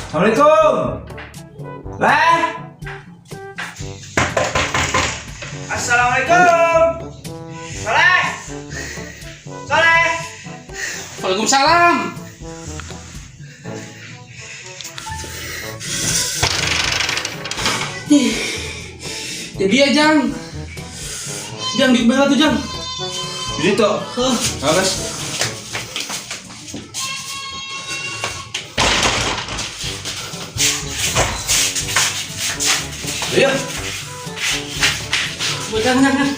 Assalamualaikum. Leh. Assalamualaikum. Soleh. Soleh. Waalaikumsalam. Ih, jadi ya, Jang. Jang, di bawah tuh, Jang. Di situ. Heh. Bagus. Iya. Jang, Jang, Jang.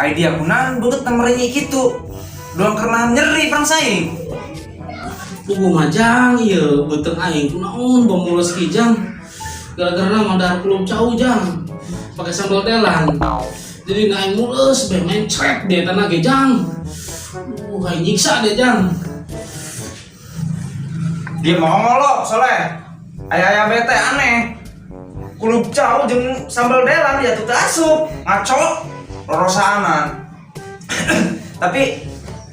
Idea kunaon beungeut merenyi kitu. Doang karena nyeri perang saing. Puguh mah, Jang, ieu beuteung aing kunaon bamules ki, Jang. Gara-gara madahar kulub cau, Jang. Pakai sambal telan. Jadi na aing mules bae mencret dia tanah ge, Jang. Aing nyiksa dia, Jang. Dia mau ngolok, Soleh. Ayah-ayah bete aneh. Kulub cau jeung sambal delan ya tuh teu asup. Ngaco. Rorosaanan. Tapi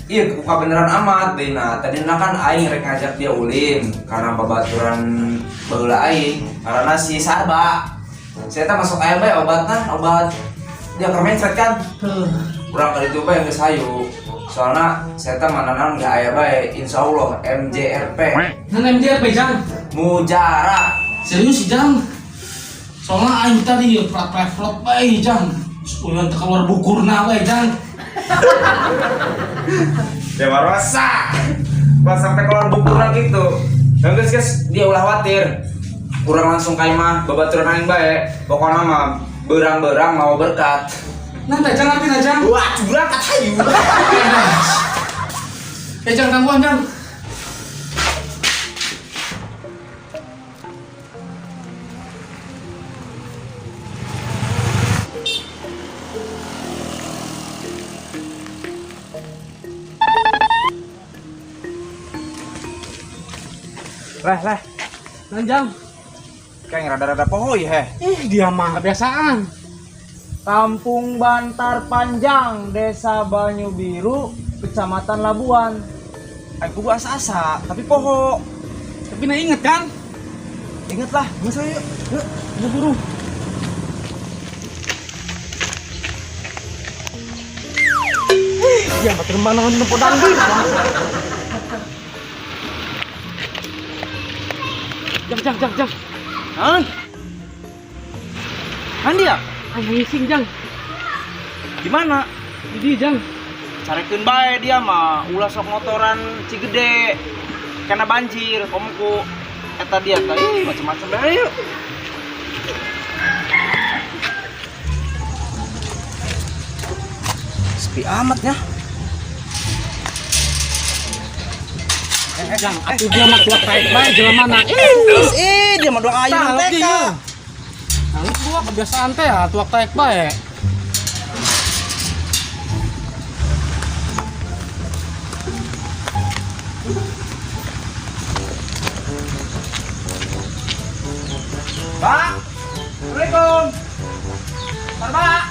iya buka beneran amat Dina. Tadi kan aing rek ngajak dia ulin karena babaturan baheula aing karena si Sarba. Saya teh masuk aya bae obatna, obat dia keur mencret kan. Heuh. Kurang kali itu bae geus hayu. Soalnya saya teh mananan nggak aya bae insyaallah MJRP. Nah, MJRP, Jang. Mujarab. Serius sih, Jang. Soalnya aing tadi ya prat-prat bae, Jang. Ulan teu keluar bukurna bae, Jang. Ya marosa. Pas sampai keluar bukurna gitu. Dan guys, guys, dia ulah khawatir. Kurang langsung ka imah babaturan aing bae. Pokoknya mah berang-berang mau berkat. Nanti Jang artinya, Jang. Wah, berangkat hayu. Eh, Jang, tangguhan, Jang. Leh, leh. Nah, Jang. Kayak rada-rada poho ya, heh. Ih, dia mah kebiasaan. Kampung Bantar Panjang, Desa Banyu Biru, Kecamatan Labuan. Aing kudu asa-asa, tapi poho. Tapi nah inget kan? Ingat lah, geus yuk. Yuk, buru-buru. Ya, batur mana nempo dangdut. Jang, Jang, Jang, Jang. Hah? Andi ya? Aing ngising, Jang. Di mana? Di dia, Jang. Carekeun bae dia mah, ulah sok motoran Cigede. Karena banjir, komo ku eta dia teh, ih macam-macam bae yuk. Sepi amat ya. Jang, atuh dia mah tuak taek bae jelema na. Ih, dia mah doang ayu Tah, TK. iya. Nah, lu gua kebiasaan teh ya, tuak taek bae. Pak. Assalamualaikum. Pak.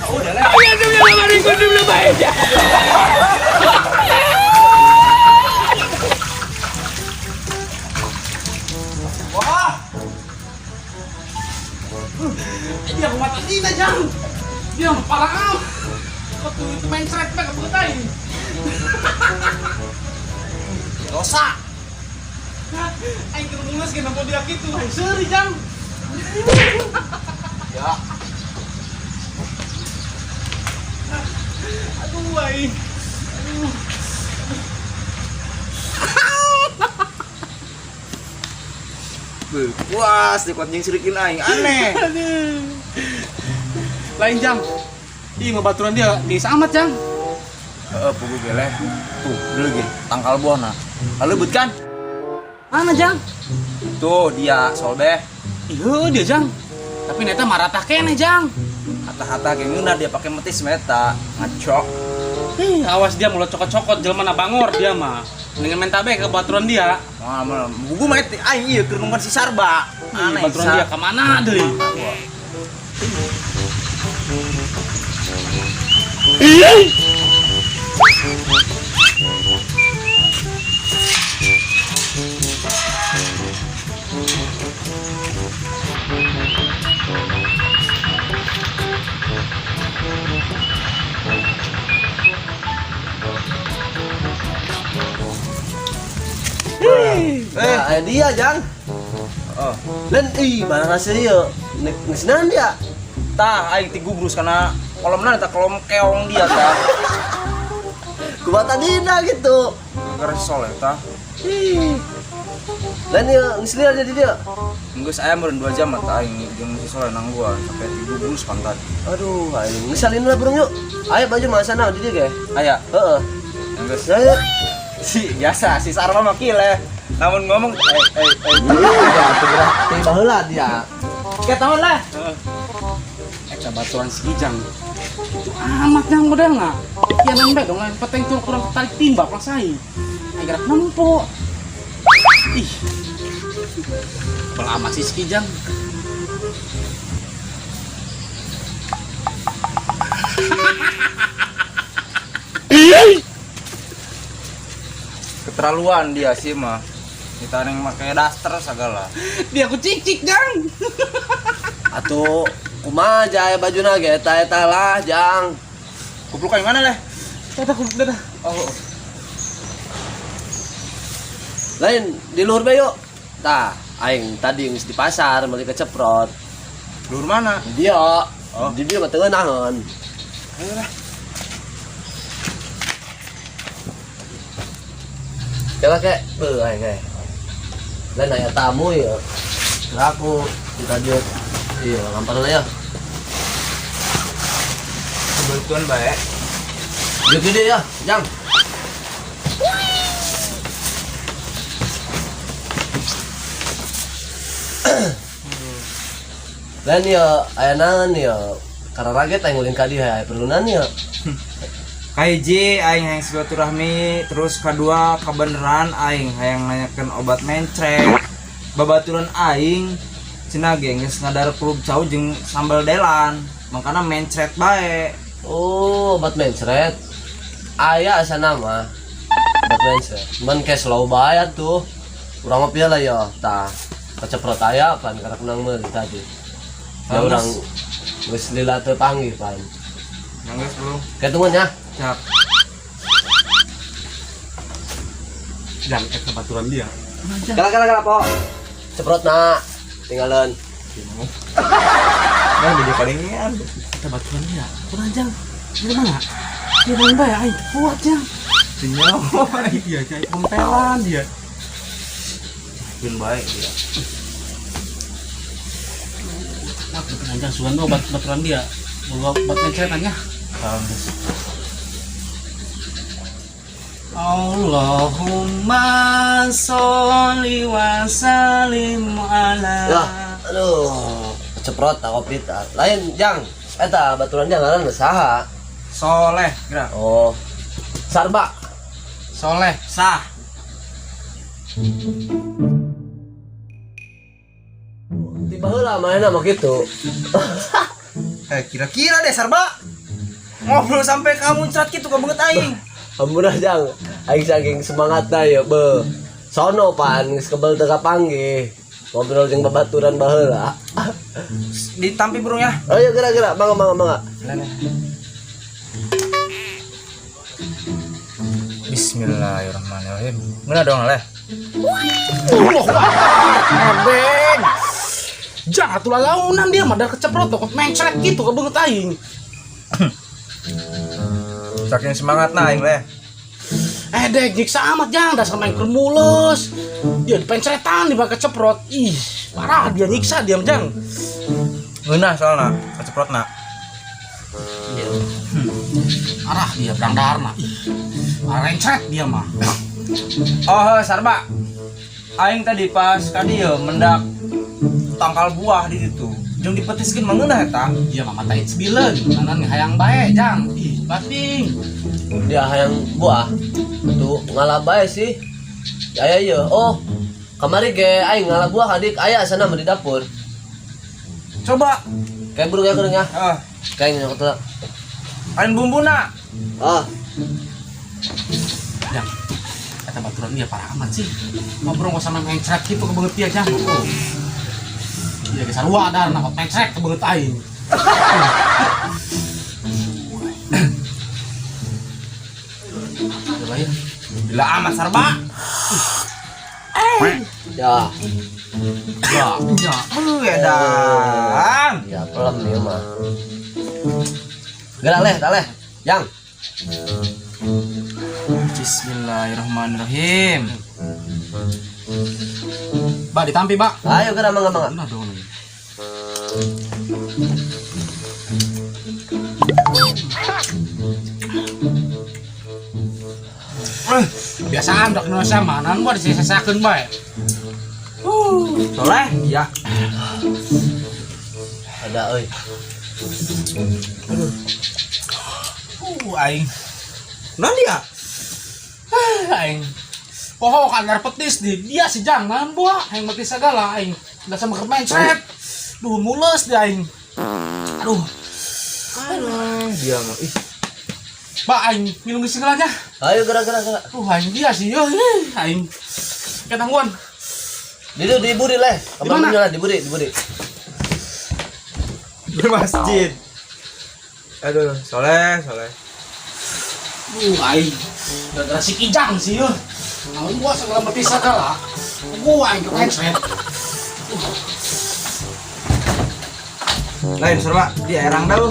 Udah lah. Wah, Eh, dia mata dina, Jang. Dia mah parah amat. Kok tuh itu mencret bae kebeut aing. dosa. Aing keur mules ge nempo dia kitu, aing seuri, Jang. Ya, Aduh, aing. Aduh. Beuh, puas di kuat jeung sirikin aing aneh. Aduh. Lain, Jang. Ih, ngebaturan dia di amat, Jang. Heeh, pugu geleh. Tuh, dulu ge tangkal buahna. Aleubet kan? Mana, Jang? Tuh dia solbeh. Iya, dia, Jang. Tapi neta maratah keneh, Jang. Kata-kata kayak ngeunah dia pakai metis meta. Ngaco. Ih, awas dia mulut cokot-cokot jelema na bangor dia mah. Mendingan minta bae ke baturan dia. Wah, malah buku mah aing ieu keur nungguan si Sarba. Aneh, Aneh. baturan dia ke mana deui? Aya dia, Jang. Oh. Lain ih, mana rasa ieu? Geus naon dia? Tah aing tigubrus kana kolomna eta kolom keong dia tah. Kumaha tadina gitu. Gara si Soleh tah. Ih. Lain ieu geus liar jadi dia. Geus aya meureun 2 jam mah tah aing jeung si Soleh nang gua sampai tigubrus pantat. Aduh, aing geus salin lah burung yuk. Aya baju masa na di dia ge. Aya, Heeh. geus. Saya Si biasa si Sarma mah kieu leh. Namun ngomong eh. iya, tuh berarti baheula dia. Kayak tahun lah. Eta baturan si Kijang. Itu amat yang modelna. Ya nang bae dong lain peteng tuh kurang tarik timba pelasai. Aing gerak nempo. Ih. Bel amat sih si Kijang. Keterlaluan dia sih mah. Kita yang pakai daster segala. Dia aku cicik, Jang. Atuh kumaha aja aya bajuna ge eta eta lah, Jang. Kupluk yang mana leh? Eta aku dadah. Oh, Lain di luhur bae yuk. Tah, aing tadi geus di pasar meuli keceprot. luhur mana? Di dia. Oh. Di dia mah teu ngeunaheun. Ayo lah. Jalan kek, beuh aing ge. Lain aya tamu ya. Aku kita dia iya ngampar lah ya. Kebetulan baik. Yuk gede ya, Jang. Lain ya, aya naon ya. Karena raget aing ulin ka dieu aya perlunan ya. Kahiji aing hayang silaturahmi, terus kedua kebenaran aing hayang nanyakeun obat mencret. Babaturan aing cenah ge geus ngadar klub cau jeung sambal delan, makana mencret bae. Oh, obat mencret. Aya asana mah. Obat mencret. Cuman kayak slow bae tuh. Urang mah lah ya, tah. Keceprot aya pan karena kunang meuli tadi. Ya urang geus lila teu panggih pan. Yang geus belum. Kayak tungguan ya. Siap. Jang eta baturan dia. Kala kala kala po. Ceprot na. Tinggalan. Nah, jadi kadengean. Eta baturan dia. Kurang Jang. Di mana? Dia nang bae aing teu kuat, Jang. Senyum. Iya, kayak pompelan dia. Bin baik dia. Wah, betul Jang sugan obat baturan dia. Boga obat mencretannya. Allahumma sholli wa sallim ala. Ya, aduh. Ceprot tak kopi tak. Lain Jang. Eta baturan dia ngaran saha? Soleh, gerak. Oh. Sarba. Soleh. Sah. Tiba heula manehna mah kitu. Kira-kira deh Sarba. Ngobrol sampai kamu muncrat gitu kebanget aing. Ampun Jang. Aing saking semangatna ya be. Sono pan geus kebel teu kapanggih. Ngobrol jeung babaturan baheula. Ditampi burung ya. Ayo gerak-gerak, mangga mangga mangga. Bismillahirrahmanirrahim. Ngeunah dong leh. Ebeng. Jang atuh lalaunan dia mah dar keceprot kok mencret gitu kebanget aing. Saking semangat nah aing leh. Dek nyiksa amat Jang, dasar main kermules. Dia dipencretan di keceprot. Ih, parah dia nyiksa dia Jang. Ngeunah soalna keceprotna. Iya. Arah dia berang darna. Ih, rencret dia mah. Oh, Sarba. Aing tadi pas ka dieu mendak tangkal buah di situ. Jeung dipetiskeun mah ngeunah eta. Dia mah mata it's bileun, nanan hayang bae Jang. Ih, bating. Dia hayang buah. Tuh ngalah bae sih. Aya ieu. Oh, kamari ge aing ngalah buah adik aya sana mah di dapur. Coba. Kayak burung ya keuring ya. Ah, Kayak nyokot lah. lain bumbuna. Ah, Jang, kata baturan dia parah amat sih. Ngobrol kok sama mencret gitu kebanget dia Jang. Oh. Dia ge sarua darna kok mencret kebanget aing. Coba ya. Gila amat Sarba. Ya. Ya, ya. Edan. Ya pelem ieu mah. Gerak leh, tah leh. Jang. Bismillahirrahmanirrahim. Ba ditampi, Ba. Ayo gerak mangga mangga. Nah dong. Biasaan dok Indonesia mah, nan gua disesa-sesakeun bae. Soleh, ya. Ada euy. Aing. Nah dia. Aing. Poho kan petis di dia si Jang naon buah aing mati segala aing udah sama kemencret. Duh mules di aing. Aduh, Aduh, dia mah. Ih, ba aing minum geus segalanya. Ayo gerak gerak gerak. Aing dia sih yo, aing. Ketangguan. Di di buri leh. Di mana? Kabar di buri, di buri. di masjid. Aduh, soleh, soleh. Aing. Gara-gara si Kijang sih yo. Naon gua segala mati segala. Gua aing kemencret. Lain serba di erang dah lu.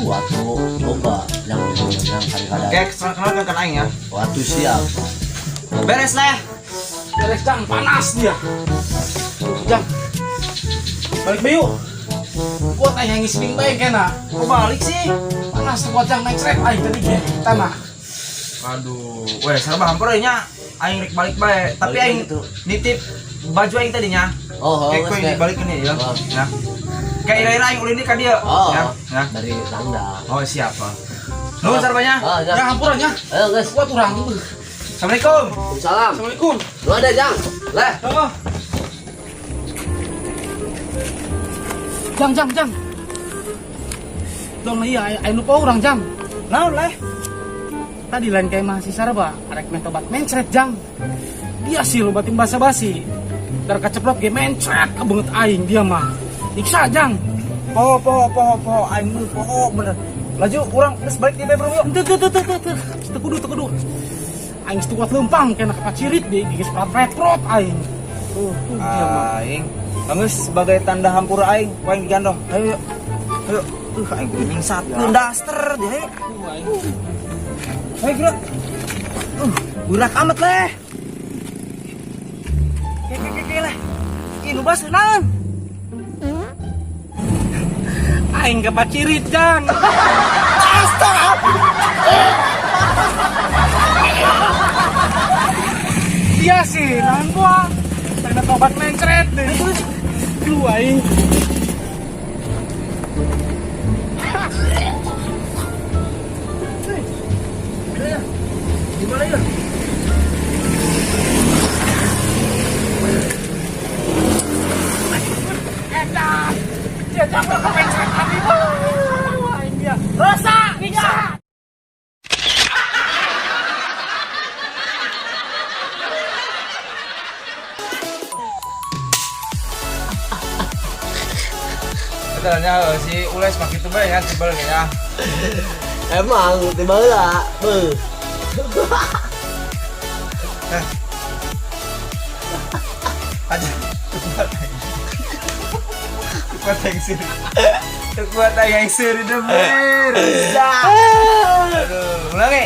Atuh coba yang yang kadang-kadang. Kayak kenal kan aing ya. Waktu siap. Beres leh. Beres Jang, panas dia. Jang. Balik bae yuk. Kuat aing yang ngisi bae kena. Kok balik sih? Panas tuh kuat Jang mencret aing tadi ge tanah. Aduh, weh serba hampir nya aing rek balik bae. Tapi aing gitu. Nitip baju aing tadinya. Oh, oh, Kayak kue dibalikin nih ya. Oh. Nah. Kayak ira-ira aing ulin ka dia. Oh, Ya, ya. dari tangga. Oh, siap. Oh. Nuhun sarbanya. Oh, Ya ya. hampurannya. Ayo guys. Kuat urang. Assalamualaikum. Salam. Assalamualaikum. Lu ada Jang? Leh. Oh. Jang, Jang, Jang. Dong iya aing lupa urang Jang. Naon leh? Tadi lain kayak masih sarba, arek meh tobat mencret Jang. Dia sih lo batin basa-basi. Dar kaceprot ge mencret kebenget aing dia mah. Iksa Jang. Poho poho poho poho aing mah poho bener. Laju urang geus balik di bro yuk. Teu teu teu teu teu. Teu kudu teu kudu. Aing geus kuat leumpang kena kapacirit di geus prat-prot aing. Tuh, tuh dia mah. Aing geus sebagai tanda hampura aing, ku aing digandong. Ayo yuk. Ayo. Aing kudu nyingsatkeun daster dia ayo. Tuh, aing. Ayo gerak. Burak amat leh. Ke ke ke ke leh. Ih, nu baseuh naon? Aing kepacirit Jang. Astaga. Dia sih, naon gua. Tanda tobat mencret deh. Terus lu aing. Gimana ya? Edan. Dia jambak kemencret tadi. Aduh, aing dia. Rosa, niksa. Katanya si Ules mah kitu bae ya tibel ya. Emang tiba lah. Beuh. Aja. Kuat aing seuri. Kuat aing seuri demi. Aduh, ulangi.